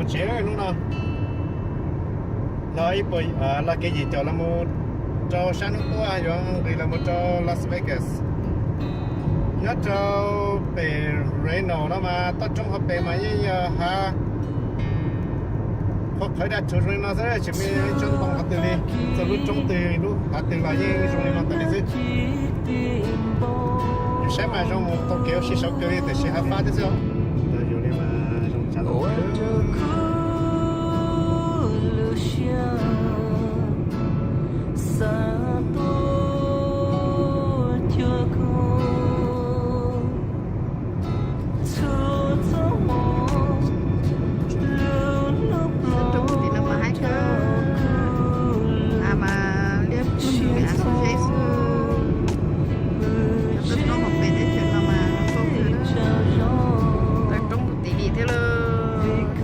Tsev hnub no los ib puas, los kev yim caum los mus rau sab hnub tuaj yuav nqis los mus rau Las Vegas. Nyob rau pem Reno no mas toj roob hauv pes mas yeej yog hav, qhov qhawv daj rhuv zoo li no xwb, tsis muaj tsob ntoo qhov twg li. Txog lub roob twg lub hav twg los yeej zoo li no tas li xwb. Yus saib mas zoo mus tau kev ua si saud kawg li tiam sis hav fab thiab xwb. Ntawd yus li mas zoo tsav lawm. Roob tim no mas haib kawg, mas liab ploog, av xub zeb xwb. Toj roob hauv pes teb chaws no mas zoo nkauj kawg. Toj roob tus tid li thiab lawm,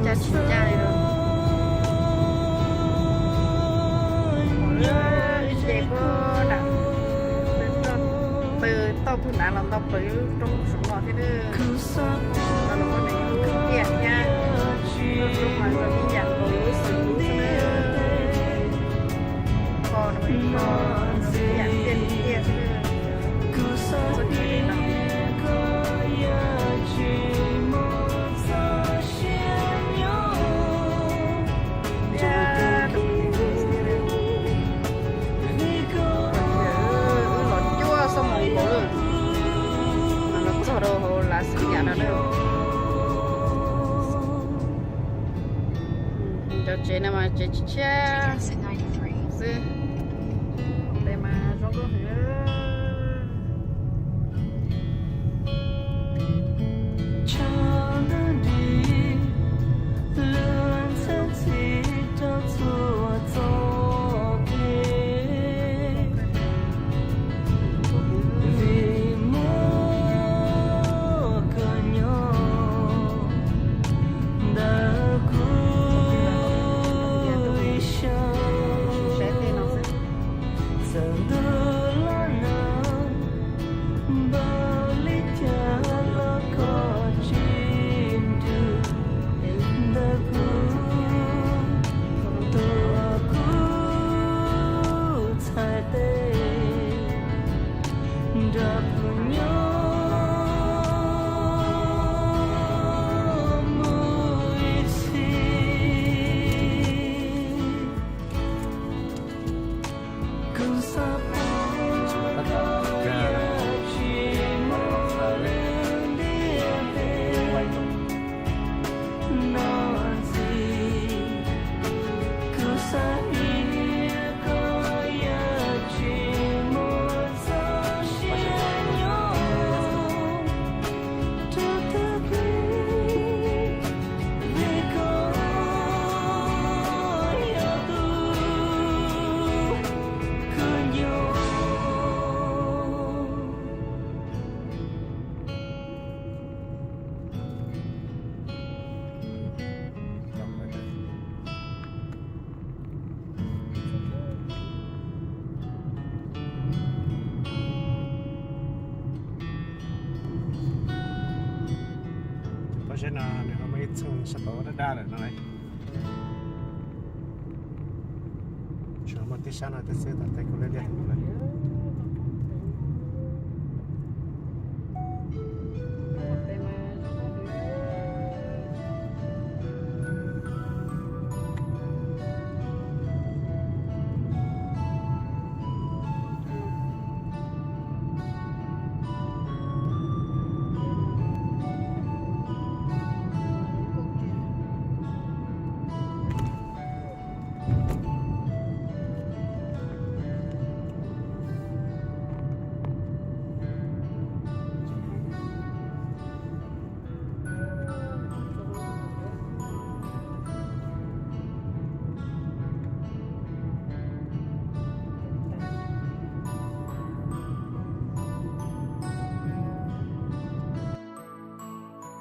ncaj tsis ncaj li lawm. Ces puag nram, pw toj puag nrad los ntau plaws lub roob saum no thiab. Los no muaj nws lub tiaj thiab, lub roob mas zoo ib yam nkaus lub xeev lub xwb na. Kho no ib kho ib yam tiaj tiaj xwb. Txoj kev no. Wb los cuaj xuab moos nkaus lawm, los txog rau hauv Las Vegas no na. Cov tsev no mas tsev tshiab tshiab xwb, tes mas zoo nkauj heev. Pob zeb no nws ho muaj ib txheej sab tod daj daj lawm no. Tsuas muaj tib sab no tib xwb, tom tej kuj liab liab heev lawm.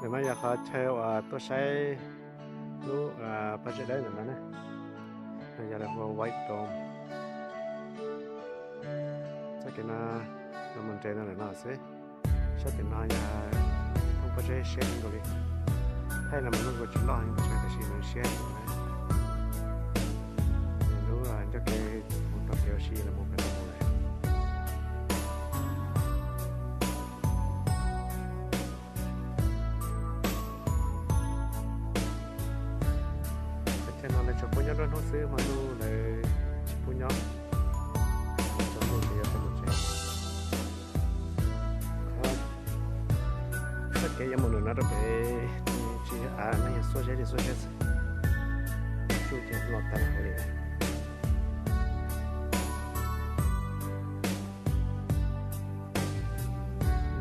Ntawm no yog qhov chaw uas tuaj saib lub pob zeb dawb ntawm no na, yog lawv hu ua White Dome. Txoj kev no los mus nres no lawm no xwb. Sab tim no yog ib thoob pob zeb siab kawg nkaus li. Thaij los mas lub nkuaj tsis loj heev tab sis nws siab heev na. Nws lub ncauj kev mus rau kev ua si los mus pem no lawm. Teb chaws no lawv tsuas pub nyob nruab hnub xwb, hmo ntuj lawv tsis pub nyob. Tsaus ntuj ces yuav tau mus tsev. Txoj kev yuav mus ntawm no rau pem tsis av no yog xuab zeb li xuab zeb xwb. Tsuj ces los tag hauv li.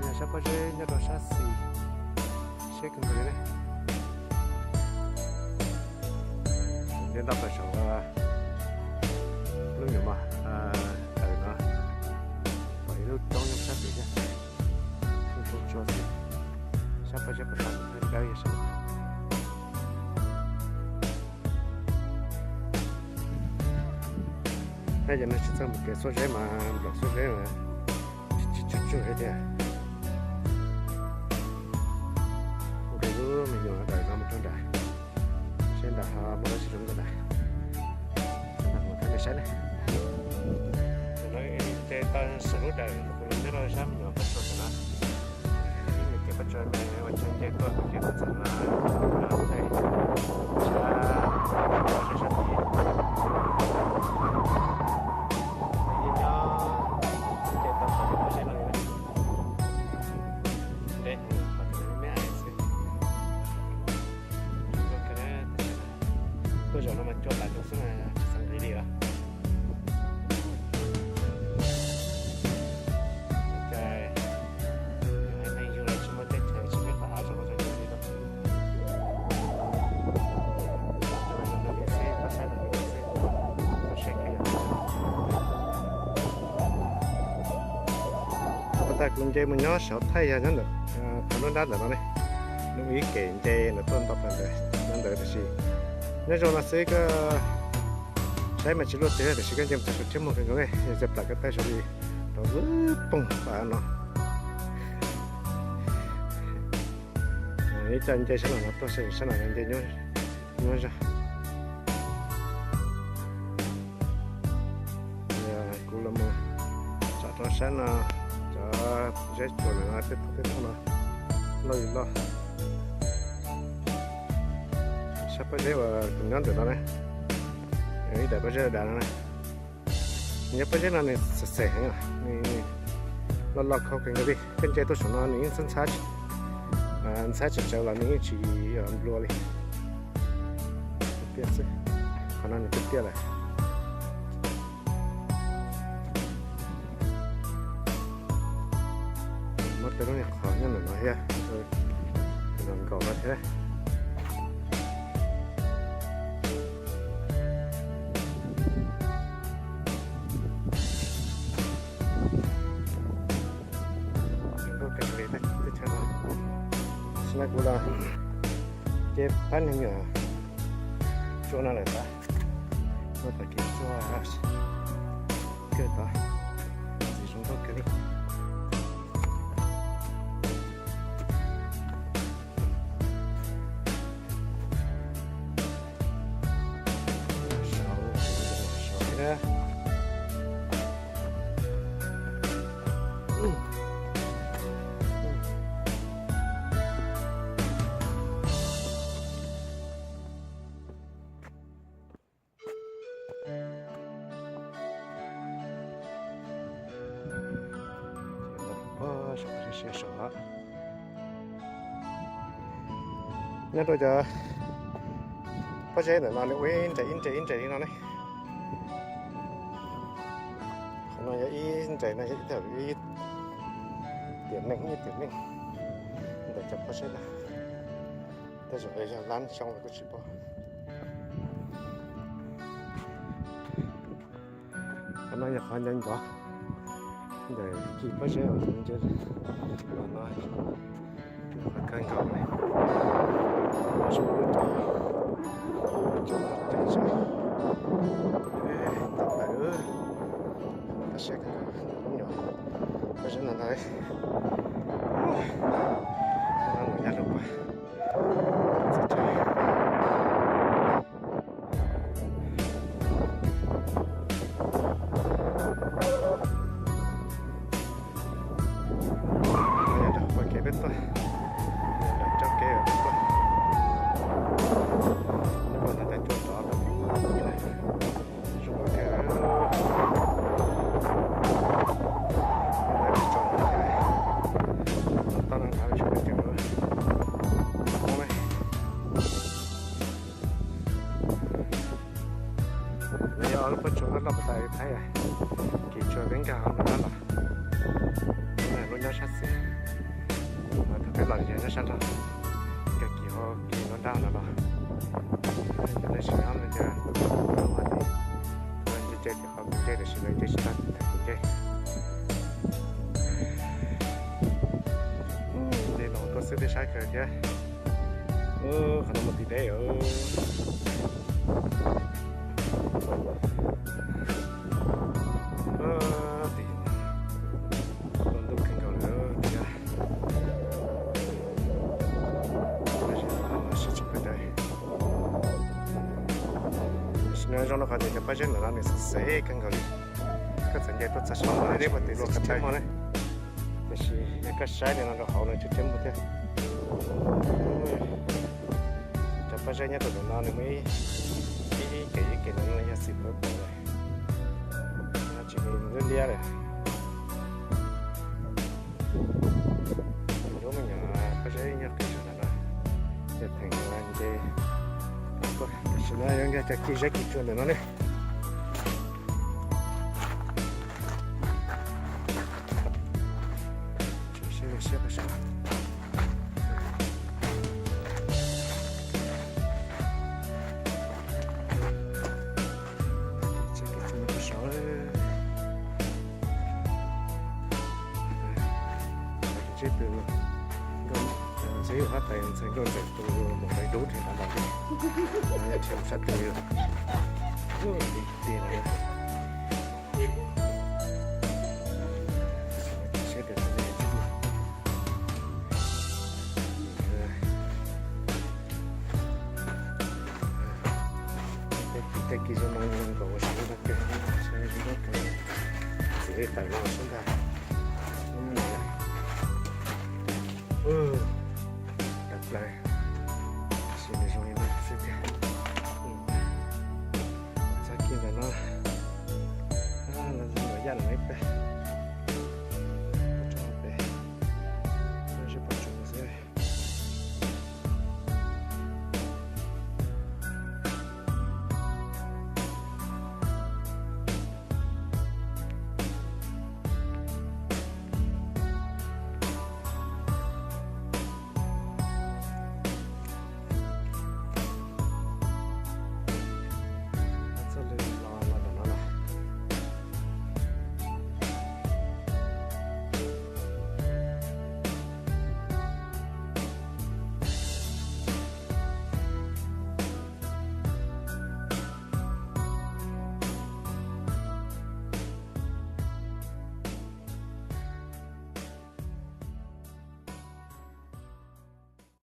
Yog sab pob zeb nyob rau sab xis, siab kawg nkaus li ne. Nce ntoj plaws saum lub nyuam mos tawm no, pom ib lub roob nyob sab tid thiab. Tsua xwb, sab pob zeb puas tau dawb yog sab. Tab yog no tsis txawj mus kev xuab zeb mas nplaum xuab zeb mas tsis tsuj heev tiag. Nqis lub me nyuam dawm no mus rau nram, seb nram ho muaj dab tsi zoo nkauj ntag. Mus thaij nej saib ne. Ces tau saum lub dawm kuv los nyob rau sab me nyuam pob tsuas ntawm no. Ib me kev pob tsuas me ua tsaug nce tuaj kev txog na, thaij sab, sab tid. Yeej nyob nce tau pob zeb no li na. Deb heev, qhov twg me me xwb. Tuaj zaum no mas cua tas zoo xwb mas tsis xav nqis li os. Cas haiv neeg yug los tsis muaj teb chaws tsis peb qhov av zoo zoo li no. Xwb, pab saib no xwb, tau seb kev. Tag kuv nce mus nyob saum thaij yog nyob ntawm qhov nruab nrab ntawm no ne. Nws ib kem nce ntawm tuaj nto plaws ntawd no ntawd tiam sis nyob zoo no xwb koj saib mas tsis luaj twg tiam sis koj nce mus txog saum thiab muag kawg nkaus ne, yog txawm plam koj taw saum li rau vwm poog pas no. Ib co nce sab no tuaj sab no nce nyuaj zog. Kuv los mus tsom rau sab no, cov zeb tsuas ntawm no tej thaum tej thaum no loj li loj. Sab pob zeb uas kuv nyob ntawm no na, ib daim pob zeb dav no na. Nyob pob zeb no nws xem xem heev, nws loj loj khau kawg nkaus li. Koj nce tuaj saum no nws yeej ntxhab ntxhab, ntxhab tsis tsawv los nws yeej tsis nplua li. Tiaj xwb, qhov no nws tiaj tiaj lawm. Muab tej lub niag qhov nyob ntawm no thiab, nkaus no thiab. Teb chaws no, tam sim no kuv los ces pab neeg nyuam tsuaj no lawm ntag. Muaj tag kis tsuaj kawg tod, txiv zoo nkauj kawg li. Nyob rau cov pob zeb ntawm no nws ua ib nres ib nres ib nres li no ne. Qhov no yog ib nres no yog ib tiam neej ib tiam neej ntawm cov pob zeb no. Tej zaum yog lab xyoo los kuj tsis paub. Qhov no yog qhov ncov ncov ntawm kis pob zeb uas nce los no, qhov kawg nkaus li. Zoo li cov, cov ceev zeb, tau lawm. Tau siab kawg, lub nyuam pob zeb no ntag. Nyab lub pas, txog Peb tuaj, lam tso kev peb tuaj. Nyob puag ntawm cov cua rov los, zoo kawg. Tau no nrad tsuas peb cov Hmoob na. Nws yog lub pob tsuas loj loj pas tas Thaib, kis tsuas peb nkag hauv nram dab los, lub nyob sab xis, thaum peb los yog nyob sab nrag, nkag kis hauv kis nram dab no los. Cov nej sim nyob no ces nce nce tim qhov kuv nce tiam sis lawv nce tsis tau thaum kuv nce. Nce no tuaj xwb peb saib kawg thiab. Qhov no mus tim deb. Tim no ntuj kawg nkaus lawm thiab. Sib tsis pom dawb. Tam sim no zoo rau qhov tias cov pob zeb ntawm no nws xav xev kawg nkaus li. Koj txawm nce tuaj txog sab no deb deb puag tim luaj qab teb mog na. Tiam sis yog koj saib li no rau hauv no tseem ceeb mus thiab. Cov pob zeb nyob rau ntawm no nws muaj ib, ib kev ib kev no yog xim pawv pawv lawm, tsis liab liab lawm. Lub me nyuam pob zeb nyob qis zog ntawm no, ces theem nce tuaj. Tam sim no yuav nkag cov kis zeb kis tsuas ntawm no ne. Siab siab pais saud. Tsheb kis tsuas nyob pem saud. Tsheb pem, Nkauj Ntxawm, Ntxawm Yus Hab Tais, Ntxhais Nkauj Ntxawm tus mus dai dub nrhiav nrad los, nrhiav sab twg li. Tiag tiag no. Siab tiag tiag. Tej kis zoo no nkaus ua si ntag, saib zoo nkauj kawg. Txiv li tawm no.